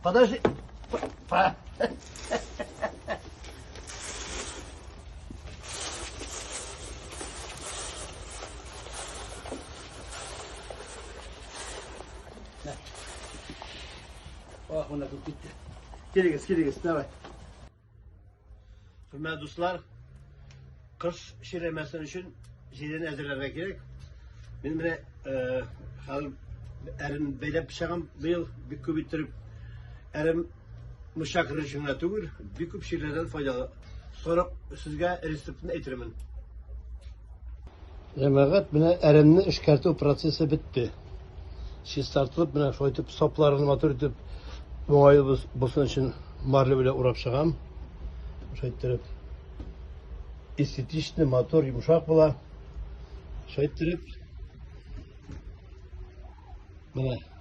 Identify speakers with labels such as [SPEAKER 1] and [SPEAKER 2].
[SPEAKER 1] Подожди. По. Ох, менә күп китте. Килегез, килегез, давай. Хөрмәтле дуслар, кыш чирләмәсен өчен җирен әзерләргә кирәк. Мин менә э, хәзер әрем бәйләп пычагым быел бик күп иттереп әрем моча керер өчен генә түгел, бик күп чирләрдән файдалы. Сорап сезгә рецептын әйтермен. Җәмәгать, менә әремне эшкәртү процессы бетте. Чистартылып, менә шулай итеп сапларын матур итеп уңайлы булсын өчен марля белән урап чыгам. Шулай иттереп эстетичный, матур, йомшак була. Шулай иттереп менә.